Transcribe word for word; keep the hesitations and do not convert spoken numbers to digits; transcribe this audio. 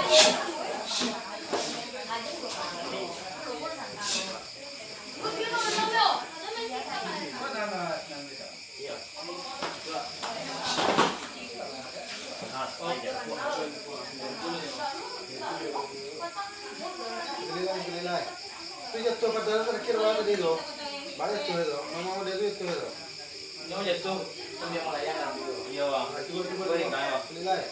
Bilai, bilai. Tu jatuah padahal terakhir awak tadi tu. Banyak tu tu. Mama udah tu tu tu. Nyo jatuh, sambil melayang. Iya, Bang. Ah, cuba, cuba, cuba. Bilai.